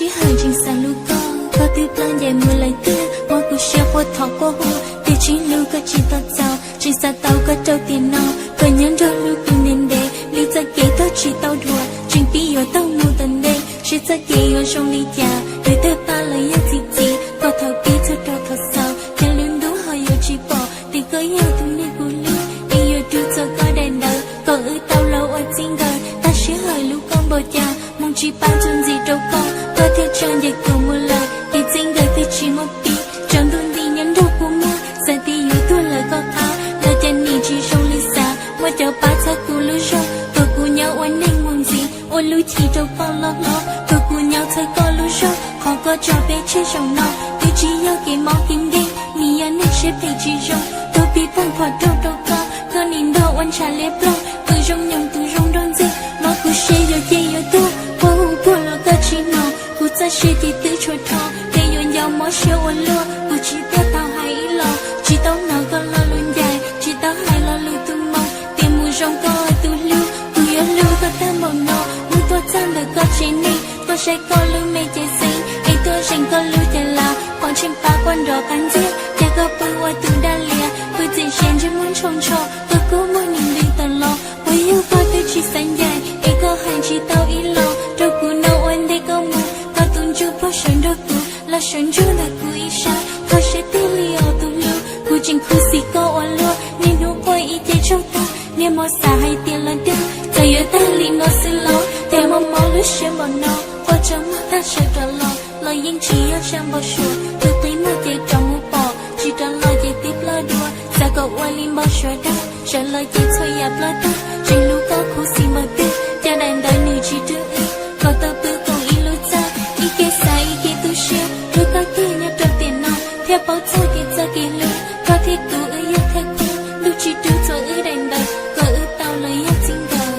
Sij hawm tseem xav hlub koj, koj twb ploj ncaim mus lawm tiag. Mob kuv siab quaj thov quaj hu, tiam sis hlub koj tsis tau txaus. Tseem xav tau koj rau tiam no, koj nyob nrog hlub kuv ntev ntev. Hlub txoj kev tau tsis tau dhuav, tseem pib yuav tau mus tom ntej. Seb txoj kev yuav zoo li cas, lwm tus pab los yog txi txiv. Koj thaum pib txhua rau thaum xaus, yog lub ntuj ho yuav tsis pom. Tiam koj yog tus neeg kuv hlub, es yuav rub txog koj daim ntawv. Kom wb tau los ua txij nkawm, tab sij hawm hlub koj npaum cas, moo tsis pab txuas ntxiv rau koj. Koj thiaj tso ncaim kuv mus lawm, kev txij nkawm twb tsis muaj pib. Tsaus ntuj nti nyob nrog kuv muag, xav tias yuav tuag lawm koj qab. Lawv cov niam tsis zoo li xav, muaj cov pab txhawb kuv lub zog. Kom kuv nyob ua neeg mus ntxiv, ua lub chim rau koj loj hlob. Kom kuv nyob txhawb koj lub zog, qhov koj tso peb tseg zaum no. Twb tsis yog kev mob kev nkeeg, nws yog neeg siab phem tsis zoo. Tus pib pheej phom rau rau koj, koj nim nrog ua ntshav liab ploog. Tus zoo nyoos tus zoo nrog ntxiag, mob kuv siab yuav ciaj yuav tuag. Quaj hu puag los koj tsis hnov, kuv txoj sia ces twb tshuav rho. Peb yuav nco mob siab ua luaj, kuv tsis tuaj tau hais ib los. Tsis tau hnov koj lo lus ncaim, tsis tau hais lo lus tu moo. Tias mus zoo koj tus hlub, kuv yuav hlub koj tag npaum no. Mus tuaj txog ntawm koj tsev neeg, tuaj saib koj lub me cev xeeb, es tuaj zeem koj lub cev lav. Qhov tseem pab quaj nrov qab ntxiag, cas koj pw ua tus daj lias, pw txias zias ntsej muag ntsho ntsho. Koj kub muag nim nti tawm los, puas yog koj twb tsis xav ncaim, es koj hais tsis tau ib los. Rau kuv noj ua ntej koj mus, koj tus ntsuj plig sawv nrog kuv, los sawv ntsug ntawm kuv ib sab. Kho siab tiag li os tus hlub, kuv tseem khuv xim koj ua luaj. Niaj hnub quaj ib ce tsaug tag, niaj hmo xav hais tias los dag. Txawm yuav tag li no xwb los, cas mob mob lub siab npaum no. Quaj tsaug muag tag sawv rov los, los yeej tsis yog tshav npau suav. Tus qi muag ces rov mus pom, tsis rov los ces twb ploj dua. Xav kom ua li npau suav dag, sawv los ces txhua yam ploj tag. Tseem hlub koj khuv xim npaum twg, cas daim ntawv nws tsis rub wb. Kom tau pw koom ib lub txaj, ib ke xav ib ke tu siab. Hlub koj tiag nyob rau tiam no, thiaj paub txog kev txoj kev hlub. Koj thiab kuv wb yog thawj khub, ntuj tsis rub txog wb daim ntawv. Kom wb tau los yog txij nkawm.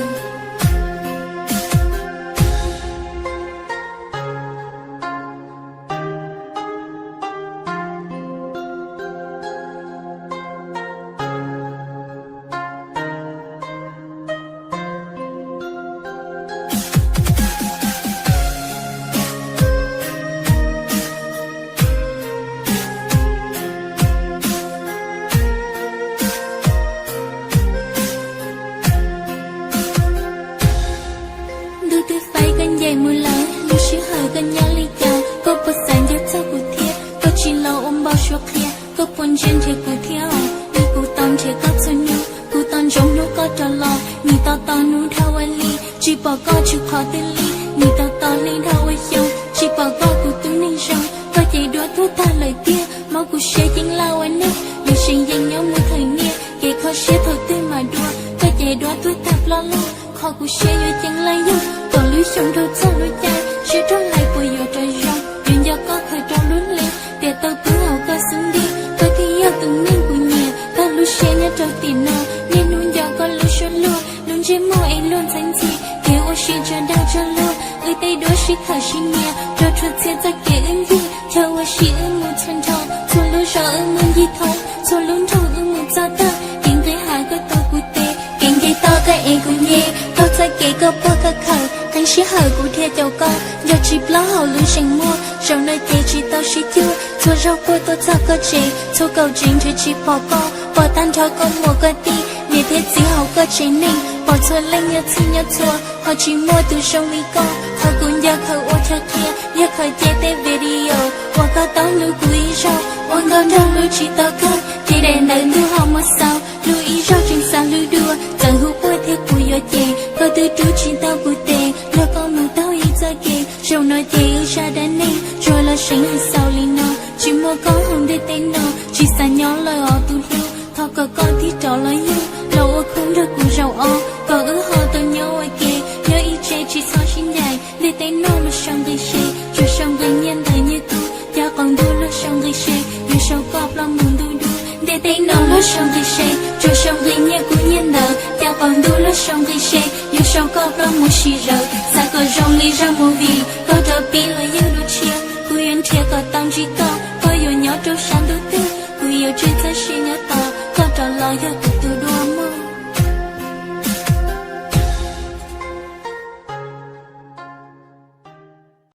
Ntuj twb faib koj ncaim mus lawm, lub sij hawm koj nyob li cas? Koj puas xav nco txog kuv thiab? Koj tsis los ua npau suav qhia, koj puas ntsia nrhiav kuv thiab os? Vim kuv tau nrhiav koj txhua hnub, kuv tau ntsoov hnub koj rov los. Nim tos tos hnub dhau ua hli, tsis pom koj tsis qhov twg li. Nim tos tos hli dhau ua xyoo, tsis pom koj kuv tub neeg zoo. Koj ces duab tuag tag lawm tiag, mob kuv siab ceeb laj ua neeg. Lwm seem yeej nyob mus thawm niaj, kev kho siab thaum twg mam dua. Koj ces duab tuag tag ploj lug, kho kuv siab yuav ceeb laj yog. Kaum lub xyoo dhau txog lub caij, siab rog lais puas yuav rov zoo. Yuav nco koj khaws rau lub hli, tias tau pub hauv koj xub ntiag. Koj thiaj yog tus neeg kuv nyiam, tag lub siab nyob rau tiam no. Niaj hnub nco koj lub suab luag, lub ntsej muag es luag ntxhab ntxhi. Kev ua si tsa dag tsa luag, wb tej duab sib khawm sib nias. Rau rhuav txhia txoj kev wb ncig, chaw ua si wb mus txhua nrho. Txhua lub zos wb mus ncig thoob, txhua lub nroog wb mus txog tag. Kev nqis hav koj tuav kuv tes, kev nce toj koj ev kuv nce. Taug txoj kev koj puag koj khawm, qee sij hawm kuv dhia caum koj. Nco tsis plaub hauv lub zeem muag, zaum no ces tsis tau sib cuag. Txhua zaug quaj tuaj txog koj tsev, txhua kaum tsev nrhiav tsis pom koj. Pom tag nrho koj muam koj tij, niam thiab txiv hauv koj tsev neeg. Pom txhua leej nyob txhij nyob txhua, ho tsis muaj tus zoo li koj. Qhov kuv nco khaws ua chaw qhia, yog khaws cia tej video uas koj tau hlub kuv ib zaug. Ua nkauj nraug hlub tsis tau kawg, ces daim ntawv ntuj ho muab xaus. Hlub ib zaug tseem xav hlub dua, txawm hu puag thiab kuv yuav cem. Koj twb rub tsis tau kuv tes, nrog koj mus taug ib txoj kev. Zaum no ces wb zaj dab neeg tsuas los seev hais xaus li no. Tsis muaj koj hauv ntiaj teb no, tsis xav nyob lawm os tus hlub. Thov kom koj tig rov los yug, los ua khub nrog kuv zaum ob, kom wb ho tau nyob ua ke, nyob ib tse tsis txhob sib ncaim. Ntiaj teb no luag sau nqi se, tsuas sau nqi nyiaj ntawv nyiaj kub, cas qaum ntuj luag sau nqi se, yuav sau koj ploj mus ntuj dub. Ntiaj teb no luag sau nqi se, tsuas sau nqi nyiaj kub nyiaj ntawv, cas qaum ntuj luag sau nqi se, yuav sau koj ploj mus sim zawv. Xav kom zoo li zaj movie, koj rov pib los yog dua tshiab, kuv yuav nrhiav kom tau ntsib koj. Koj yuav nyob rau sab ntuj twg, kuv yuav tseg txoj sia nyob tos koj rov los yog